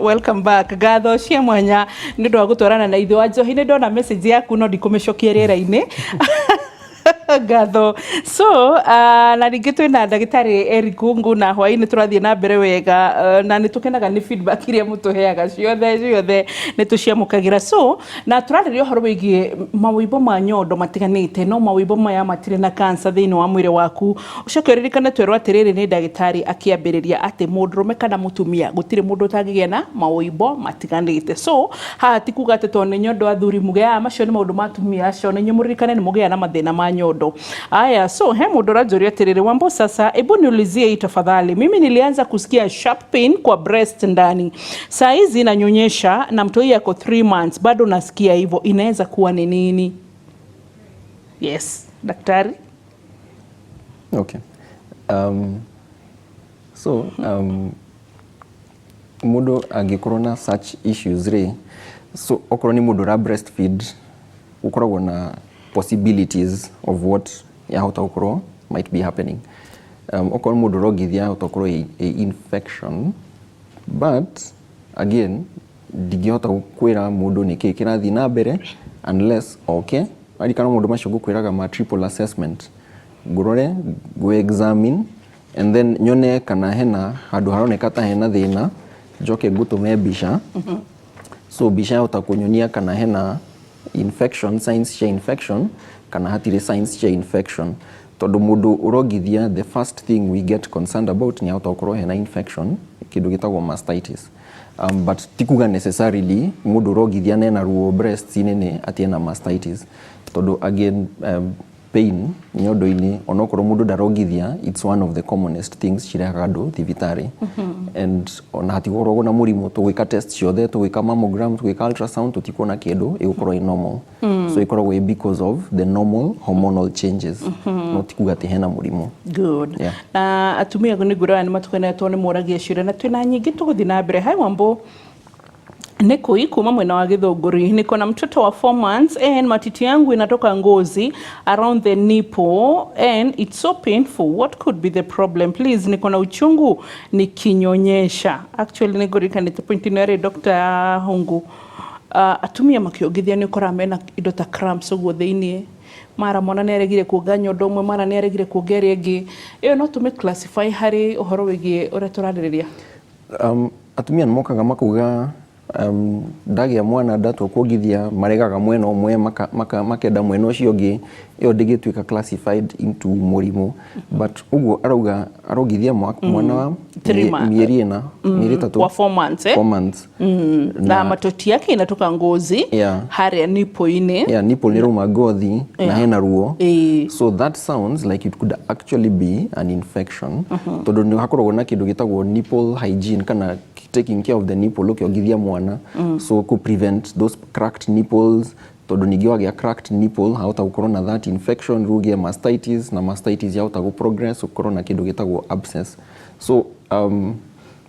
Welcome back. Ngatho cia mwanya nĩ ũndũ wa gũtwarana na ithuĩ. Wanjohi, nĩ ndona message yaku no ndikũmĩcokia rĩera-inĩ. Ngatho. So na ningĩ twĩna ndagĩtarĩ Eric Ngungu na hwaĩ-inĩ tũrathiĩ na mbere wega, na nĩ tũkenaga nĩ feedback iria mũtũheaga ciothe ciothe, nĩ tũciamũkagĩra. So na tũrarĩria ũhoro wĩgiĩ mawĩimbo ma nyondo matiganĩte, no mawĩimbo maya matirĩ na cancer thĩinĩ wa mwĩrĩ waku. Ũcoke ũririkane twerwo atĩrĩrĩ nĩ ndagĩtarĩ akĩambĩrĩria atĩ mũndũrũme kana mũtumia gũtirĩ mũndũ ũtangĩgĩa na mawĩimbo matiganĩte. So haha ti kuga atĩ tondũ nĩ nyondo athuri muge aya macio nĩ maũndũ ma atumia acio, na inyuĩ mũririkane nĩ mũgĩaga na mathĩna ma nyondo aya. So he mũndũ ũranjũria atĩrĩrĩ, "Wambo, sasa hebu niulizie hii tafadhali, mimi nilianza kusikia sharp pain kwa breast ndani, saa hizi nanyonyesha na mtoi ako 3 months, bado nasikia hivyo, inaweza kuwa ni nini?" Yes, daktari. Okay. So mũndũ angĩkorwo na such issues rĩ, so okorwo nĩ mũndũ ũra breastfeed, gũkoragwo na possibilities of what yahota gũkorwo might be happening. Okorwo mũndũ ũrongithia, yahota gũkorwo ĩ infection, but again ndingĩhota kwĩra mũndũ nĩkĩĩ kĩrathiĩ na mbere unless oke. Arikana maũndũ macio ngũkwĩraga ma triple assessment, ngũrore, ngũ examine and then nyone kana hena handũ haroneka ta hena thĩna, njoke ngũtũme mbica. So mbica yahota kũnyonia kana hena infection, signs cia infection, kana hatirĩ signs cia infection, tondũ mũndũ ũrongithia, the first thing we get concerned about nĩ ahota gũkorwo hena infection, kĩndũ gĩtagwo mastitis. But ti kuga necessarily mũndũ ũrongithia nena ruo breast-inĩ nĩ atĩ ena mastitis, tondũ again pain nyondo-inĩ, onokorwo mũndũ ndarongithia, it's one of the commonest things cirehaga andũ thibitarĩ, and ona hatikoragwo na mũrimũ. Tũgwĩka test ciothe, tũgwĩka mammogram, tũgwĩka ultrasound, tũtikuona kĩndũ, ĩgũkorwo ĩ normal. So ĩkoragwo ĩ because of the normal hormonal changes, no ti kuga atĩ hena mũrimũ. Good. Yeah. Na atumia nĩ ngwĩra nĩ matukanĩtwo nĩ moragia ciũria na twĩna nyingĩ tũgũthiĩ na mbere. Hi Wambo, nĩ kũi kuma mwena wa Githũngũri, niko na mtoto wa 4 months and matiti yangu inatoka ngozi around the nipple and it's so painful. What could be the problem, please? Niko na uchungu nikinyonyesha. Actually nĩ ngũririkanĩte point ĩno yarĩ Dr. Hungu. Atumia makĩongithia nĩ ũkoraga mena indo ta cramps ũguo thĩiniĩ, mara mwana nĩ aregire kuonga nyondo ũmwe, mara nĩ aregire kuonga ĩrĩa ĩngĩ. Ĩyo no tũmĩ classify harĩ ũhoro wĩgiĩ ũrĩa tũrarĩrĩria? Atumia nĩ mokaga makauga, ndagĩa mwana, ndatua kuongithia, maregaga mwena ũmwe, makenda mwena ũcio ũngĩ. Ĩyo ndĩgĩtuĩka classified into mũrimũ, but ũguo arauga arongithia mwana wa mĩeri 4, mĩeri 3. Wa 4 months, eh? 4 months. Na matoti yake inatoka ngozi harĩa nipple-inĩ. Yeah, nipple nĩ rauma ngothi na hena ruo. So that sounds like it could actually be an infection, tondũ nĩ hakoragwo na kĩndũ gĩtagwo nipple hygiene kana taking care of the nipple ũkĩongithia mwana, so ku prevent those cracked nipples, tondũ ningĩ wagĩa cracked nipple hahota gũkorwo na that infection, rĩu ũgĩe mastitis, na mastitis yahota gũ progress ũkorwo na kĩndũ gĩtagwo abscess. So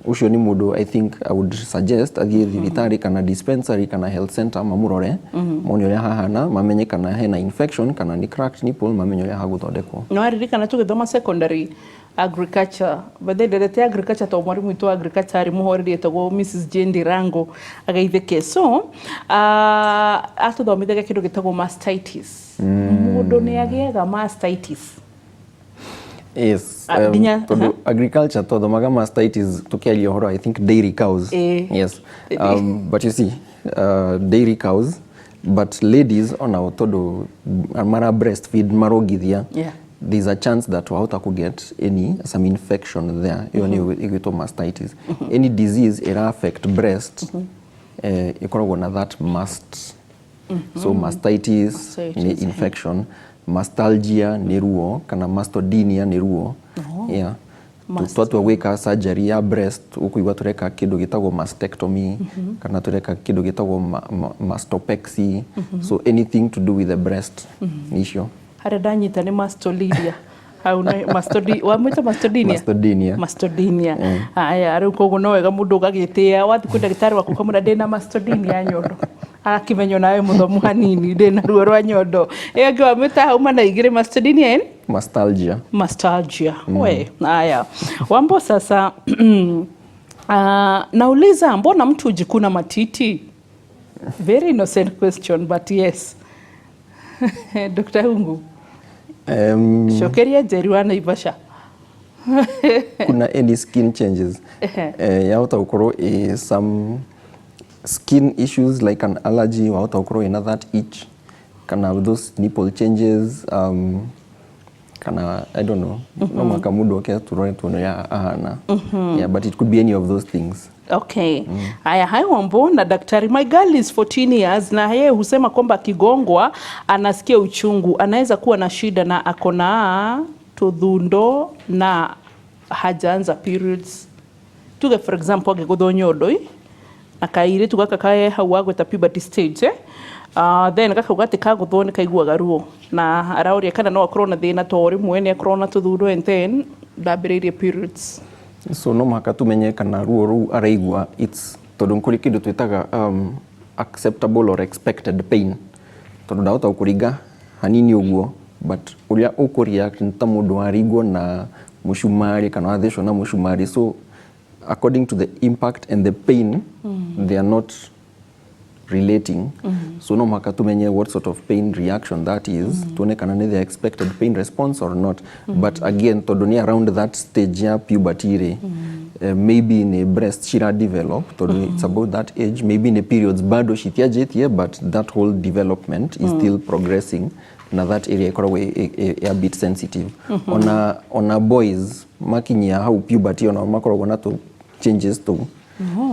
ũcio nĩ mũndũ I think I would suggest athiĩ thibitarĩ kana dispensary kana health center, mamũrore, mone ũrĩa hahana, mamenye kana hena infection kana nĩ cracked nipple, mamenye ũrĩa hagũthondekwo. No aririkana tũgĩthoma secondary agriculture, but ndendete agriculture tondũ mwarimũ witũ wa agriculture arĩ mũhoreri, etagwo Mrs Jane Ndirango, ageithĩke. So atũthomithagia kĩndũ gĩtagwo mastitis. Mũndũ nĩ agĩaga mastitis? Yes. Ah, nginya- Tondũ agriculture twathomaga mastitis tukiaria ũhoro, I think, dairy cows. Yes, but you see, dairy cows, but ladies onao, tondũ mara breastfeed, marongithia, there's a chance that wahota ku get any some infection there. Ĩyo nĩyo ĩgwĩtwo mastitis. Any disease ĩra affect breast, ĩkoragwo na that mast. So mastitis Mastitis, nĩ infection, mastalgia nĩ ruo kana mastodynia nĩ ruo, yeah. Twatua gwĩka surgery ya breast, ũkũigua tũreka kĩndũ gĩtagwo mastectomy kana tũreka kĩndũ gĩtagwo mastopexy. So anything to do with the breast nĩ icio. Harĩa ndanyita nĩ mastolidia hau nĩ mastodi wamwĩta mastodynia. Mastodynia. Mastodynia. Haya, rĩu koguo no wega mũndũ ũgagĩtĩa wathiĩ kwĩ ndagĩtarĩ waku ũkamwĩra, "Ndĩna mastodynia nyondo," agakĩmenya nawe mũthomu hanini, "Ndĩna ruo rwa nyondo." Ĩyo ĩngĩ wamwĩta hau mana igĩrĩ, mastodynia and Mastalgia. Mastalgia. We haya Wambo, sasa Nauliza, mbona mtu hujikuna matiti? Very innocent question, but yes. Dr. Hungu. Cokeria Njeri wa Naivasha. Kuna any skin changes, yahota gukorwo some skin issues like an allergy, wahota gukorwo ina that itch kana those nipple changes, kana I don't know, no mwaka mundu oke turore tuone ya ahana. Yeah, but it could be any of those things. Okay. Haya, hi Wambo na daktari. My girl is 14 years na yeye husema kwamba akigongwa anasikia uchungu, anaweza kuwa na shida na ako na tuthundo na hajaanza periods. Tuge for example agĩgũthwo nyondo ĩ na kairĩtu gaka kae hau wagwĩta puberty stage, eh? Then gakauga atĩ kagũthwo nĩ kaiguaga ruo na araũria kana no akorwo na thĩna to rĩmwe nĩ akorwo na tũthundo and then ndambĩrĩirie periods. So no mũhaka tumenye kana ruo rũu araigua it's tondũ kũrĩ kĩndũ twĩtaga acceptable or expected pain, tondũ ndahota gũkũringa hanini ũguo, but ũrĩa ũkũreact nĩ ta mũndũ waringwo na mũcumarĩ kana wathecwo na mũcumarĩ. So according to the impact and the pain, they are not relating. So no mũhaka tumenye what sort of pain reaction that is, tuone kana nĩ the expected pain response or not. But again, tondũ nĩ around that stage ya puberty rĩ, maybe nĩ breast cira develop, tondũ it's about that age, maybe nĩ periods bado citianjĩtie, but that whole development is still progressing na that area ĩkoragwo ĩ a bit sensitive. Ona boys makinyia hau puberty, ona makoragwo na tũ changes tũu.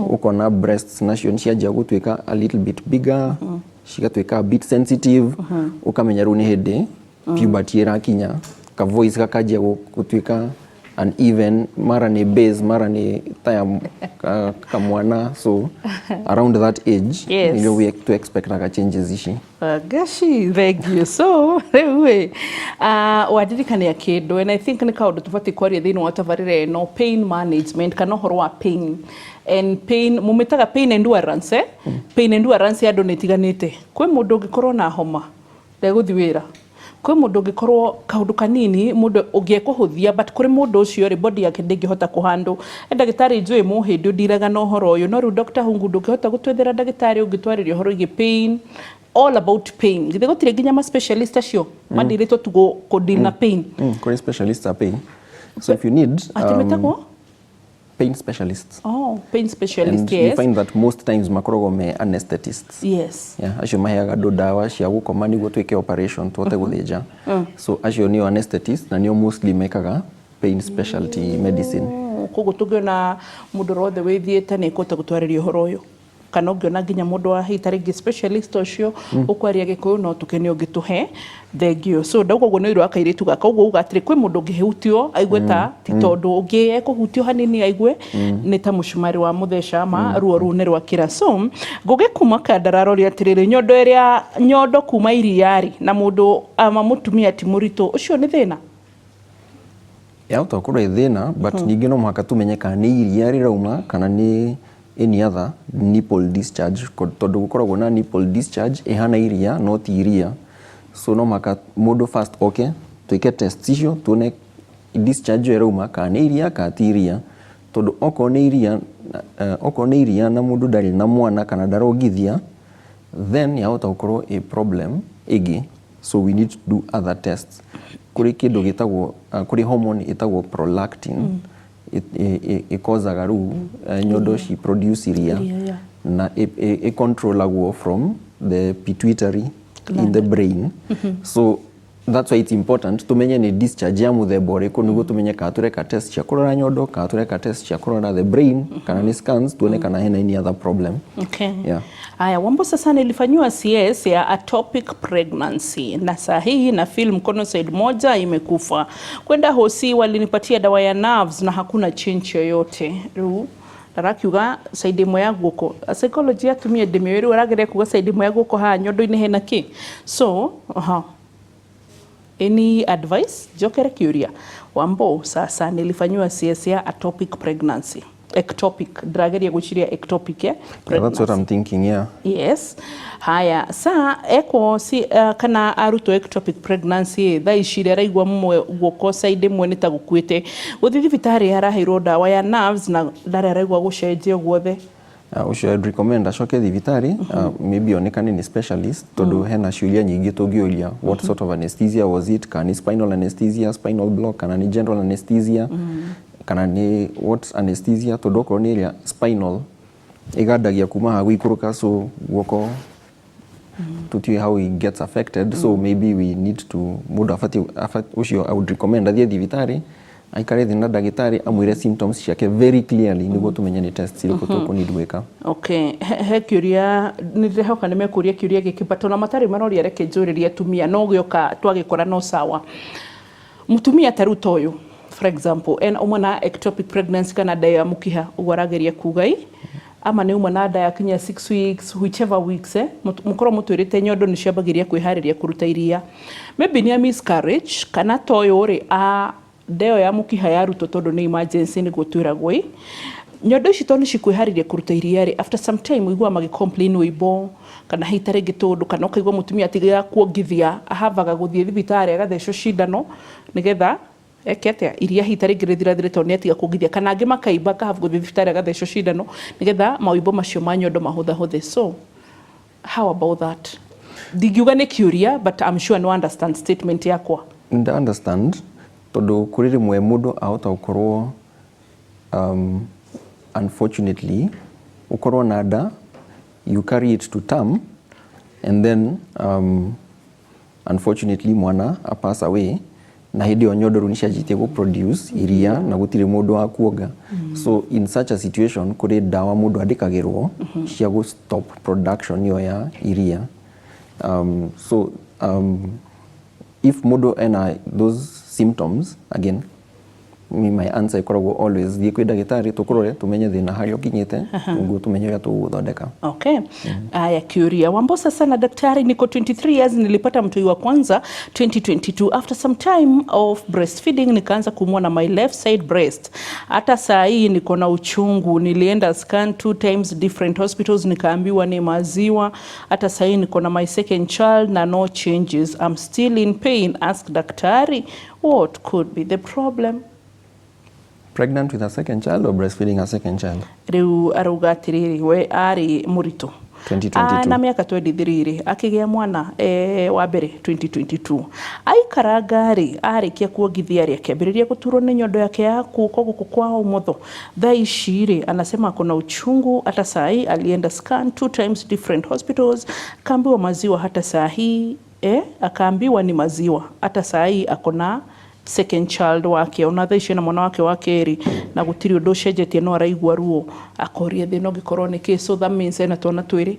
Ũkona breasts nacio nĩcianjia gũtuĩka a little bit bigger, cigatuĩka a bit sensitive. Ũkamenya rĩu nĩ hĩndĩ puberty ĩrakinya, ka voice gakanjia gũtuĩka uneven, mara nĩ bass, mara nĩ ta ya kamwana. So around that age nĩrĩo we to expectaga changes ici. Gashi, thank you. So, rĩu ĩ, wandirikania kĩndũ and I think nĩ kaũndũ tũbatiĩ kwaria thĩinĩ wa tabarĩra ĩno, pain management kana ũhoro wa pain and pain mũmĩtaga pain endurance, eh? Pain endurance ya andũ nĩ ĩtiganĩte. Kwĩ mũndũ ũngĩkorwo na homa ndegũthiĩ wĩra, kwĩ mũndũ ũngĩkorwo kaũndũ kanini mũndũ ũngĩekũhũthia, but kũrĩ mũndũ ũcio rĩ, body yake ndĩngĩhota kũhandle. Ndagĩtarĩ njũĩ mũhĩndĩ ũndiraga na ũhoro ũyũ, no rĩu Dr. Hungu, ndũngĩhota gũtwethera ndagĩtarĩ ũngĩtwarĩria ũhoro wĩgiĩ pain, all about pain? Githĩ gũtirĩ nginya ma specialist acio mandirĩtwo tu kũ deal na pain? Kũrĩ specialists a pain, so if you need Atĩ metagwo pain specialists. Oh, pain specialist. And you find that most times makoragwo me anesthetists. Yeah, acio maheaga andũ ndawa cia gũkoma nĩguo twĩke operation tũhote gũthĩnja. So acio nĩo anesthetists na nĩo mostly mekaga pain specialty medicine. Oh, koguo tũngĩona mũndũ wothe wĩ theatre nĩ ekũhota gũtwarĩria ũhoro ũyũ, kana ũngĩona nginya mũndũ wa hi tarĩngĩ specialist ũcio ũkwaria Gĩkũyũ, no tũkene ũngĩtũhe. Thengio. So ndauga ũguo nĩ ũndũ wa kairĩtu gaka ũguo uga atĩrĩ, kwĩ mũndũ ũngĩhutio aigue ta ti tondũ ũngĩ ekũhutio hanini aigue nĩ ta mũcumarĩ wa mũtheca, ma ruo rũu nĩ rwakĩra. So Ngũgĩ kuma Kandara aroria atĩrĩrĩ, nyondo ĩrĩa nyondo kuma iria-rĩ na mũndũ ama mũtumia ti mũritũ, ũcio nĩ thĩna? Yahota gũkorwo ĩ thĩna, but ningĩ no mũhaka tũmenye kana nĩ iria rĩrauma kana nĩ any other nipple discharge, tondũ gũkoragwo na nipple discharge ĩhana iria no ti iria. So no mũhaka mũndũ first oke twĩke test icio tuone discharge ĩyo ĩrauma kana nĩ iria kana ti iria, tondũ okorwo nĩ iria na mũndũ ndarĩ na mwana kana ndarongithia, then yahota gũkorwo ĩ problem ĩngĩ. So we need to do other tests. Kũrĩ kĩndũ gĩtagwo kũrĩ hormone ĩtagwo prolactin, ĩkozaga rĩu nyondo ci produce iria. Iria, yeah. Na ĩcontrolagwo from the pituitary in the brain. So that's why it's important tumenye nĩ discharge ya mũthemba ũrĩkũ, nĩguo tumenye kana tũreka test cia kũrora nyondo kana tũreka test cia kũrora the brain kana nĩ scans tuone kana hena any other problem. Yeah. Haya, Wambo, sasa nilifanyiwa CS ya ectopic pregnancy na saa hii na feel mkono side moja imekufa. Kwenda hosi walinipatia dawa ya nerves na hakuna change yoyote. Rĩu ndarakiuga side ĩmwe ya guoko, psychology ya atumia ndĩmĩũĩ, rĩu arageria kuga side ĩmwe ya guoko haha nyondo-inĩ hena kĩ. So, aha. Any advice? Jokere kĩũria. Wambo, sasa nilifanyiwa CS ya ectopic pregnancy. Ectopic, ndĩrageria gwĩciria ectopic, eh? Yeah, that's what I'm thinking, yeah. Yes, haya, sa ekwo si, kana arutwo ectopic pregnancy, thaa ici rĩ araigua mwe guoko side ĩmwe nĩ ta gũkuĩte, gũthiĩ thibitarĩ araheirwo ndawa ya nerves na ndarĩ araigua gũcenjia guothe. Ũcio I'd recommend acoke thibitarĩ, maybe onekane nĩ specialist, tondũ hena ciũria nyingĩ tũngĩũria. What sort of anesthesia was it? Kana nĩ spinal anesthesia, spinal block, kana nĩ general anesthesia, kana nĩ what anesthesia? Tondũ okorwo nĩ ĩrĩa spinal, ĩgandagia kuma haha gũikũrũka, so guoko tũtiũĩ how it gets affected. So maybe we need to, mũndũ abatiĩ ũcio I would recommend athiĩ thibitarĩ, aikare thĩ na ndagĩtarĩ, amwĩre symptoms ciake very clearly, nĩguo tũmenye nĩ test irĩkũ tũkũ need gwĩka. Okay, he kĩũria nĩ ndĩrehoka nĩ mekũria kĩũria gĩkĩ, but ona matarĩ maroria, reke njũrĩrie atumia no gĩoka twagĩkora no sawa. Mũtumia ta rĩu ta ũyũ, for example, ena ũmwe na ectopic pregnancy kana nda ya mũkiha, ũguo arageria kuga i ama nĩ uma na nda ya kinya 6 weeks, whichever weeks, eh, mũkorwo mũtwĩrĩte nyondo nĩ ciambagĩria kwĩharĩria kũruta iria, maybe nĩ a miscarriage kana ta ũyũ rĩ, a nda ĩyo ya mũkiha yarutwo tondũ nĩ emergency, nĩguo twĩragwo ĩ nyondo ici tondũ nĩ cikwĩharĩria kũruta iria rĩ, after some time ũiguaga magĩ complain ũimbo kana hihi ta rĩngĩ tũndũ, kana ũkaigua mũtumia atigaga kuongithia, ahavaga gũthiĩ thibitarĩ agathecwo cindano nĩgetha eke atĩa, iria hihi ta rĩngĩ rĩthirathire tondũ nĩ atiga kuongithia, kana angĩ makaimba, akahava gũthiĩ thibitarĩ agathecwo cindano nĩgetha maũimbo macio ma nyondo mahũthahũthe. So how about that? Ndingiuga nĩ kĩũria, but I'm sure no understand statement yakwa. Nda understand, tondũ kũrĩ rĩmwe mũndũ ahota gũkorwo, unfortunately, ũkorwo na nda, you carry it to term, and then unfortunately mwana a pass away, na hĩndĩ ĩyo nyondo rĩu nĩ cianjĩtie gũ produce iria na gũtirĩ mũndũ wa kuonga. So in such a situation kũrĩ ndawa mũndũ andĩkagĩrwo cia gũ stop production ĩyo ya iria. So if mũndũ ena those symptoms, again, me, my answer ĩkoragwo always thiĩ kwĩ ndagĩtarĩ, tũkũrore, tũmenye thĩna harĩa ũkinyĩte, nĩguo tũmenye ũrĩa tũgũgũthondeka. Okay. Aya, kiuria. Wambosa sana daktari, niko 23 years, nilipata mtoi wa kwanza 2022. After some time of breastfeeding nikaanza kuumwa na my left side breast. Hata saa hii niko na uchungu. Nilienda scan two times, different hospitals, nikaambiwa ni maziwa. Hata saa hii niko na my second child na no changes. I'm still in pain. Ask daktari what could be the problem. Pregnant with a second child or breastfeeding a second child? Rĩu arauga atĩrĩrĩ, we arĩ mũritũ. 2022. Ah, na mĩaka 23 rĩ, akĩgĩa mwana wa mbere 2022. Aikaranga rĩ, arĩkia kuongithia rĩ, akĩambĩrĩria gũturwo nĩ nyondo yake ya guoko gũkũ kwa ũmotho. Thaa ici rĩ, anasema kuna uchungu. Hata saa hii alienda scan two times, different hospitals, akaambiwa maziwa. Hata saa hii, akaambiwa ni maziwa. Hata saa hii akona second child wake, ona thaa ici ena mwana wake wa kerĩ na gũtirĩ ũndũ ũcenjetie, no araigua ruo, akoria thĩna ũngĩkorwo nĩ kĩ. So that means ena twana twĩrĩ,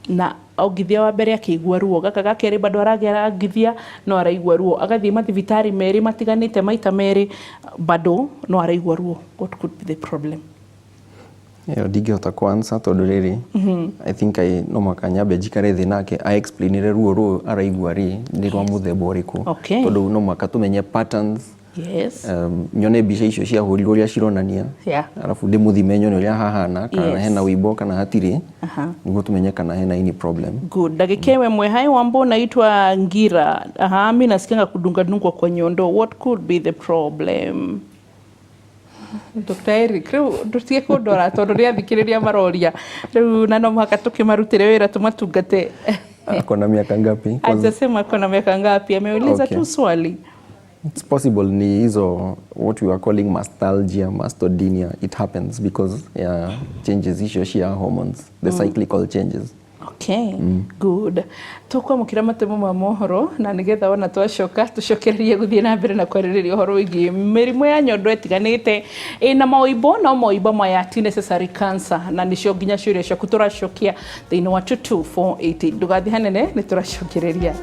na ongithia wa mbere akĩigua ruo, gaka ga kerĩ bado aragĩa arangithia no araigua ruo, agathiĩ mathibitarĩ merĩ matiganĩte maita merĩ, bado no araigua ruo. What could be the problem? Ĩyo ndingĩhota ku answer, tondũ rĩrĩ, I think no mũhaka nyambe njikare thĩ nake a explainĩre ruo rũu araigua rĩ nĩ rwa mũthemba ũrĩkũ. Tondũ no mũhaka tũmenye patterns, nyone mbica icio ciahũrirwo ũrĩa cironania, arabu ndĩmũthime nyone ũrĩa hahana, kana hena wĩimbo kana hatirĩ, nĩguo tũmenye kana hena any problem. Good. Ndagĩka ĩmwe. Hi Wambo, naitwa Ngira. Aha, mi nasikianga kudungadungwa kwa nyondo. What could be the problem? Dr. Eric, rĩu ndũtige kũndora tondũ nĩ athikĩrĩria maroria rĩu, na no mũhaka tũkĩmarutĩre wĩra, tũmatungate. Ako na miaka ngapi? Hajasema ako na miaka ngapi, ameuliza tu swali. It's possible ni hizo what we are calling mastalgia, mastodynia. It happens because, yeah, changes icio cia hormones, the cyclical changes. Okay, good. Tũkwamũkĩra matemo ma mohoro, na nĩgetha wona twacoka tũcokererie gũthiĩ na mbere na kwarĩrĩria ũhoro wĩgiĩ mĩrimũ ya nyondo ĩtiganĩte ĩna maũimbo, no maũimbo maya ti necessary cancer, na nĩcio nginya ciũria ciaku tũracokia thĩinĩ wa 22480. Ndũgathiĩ hanene, nĩ tũracokereria.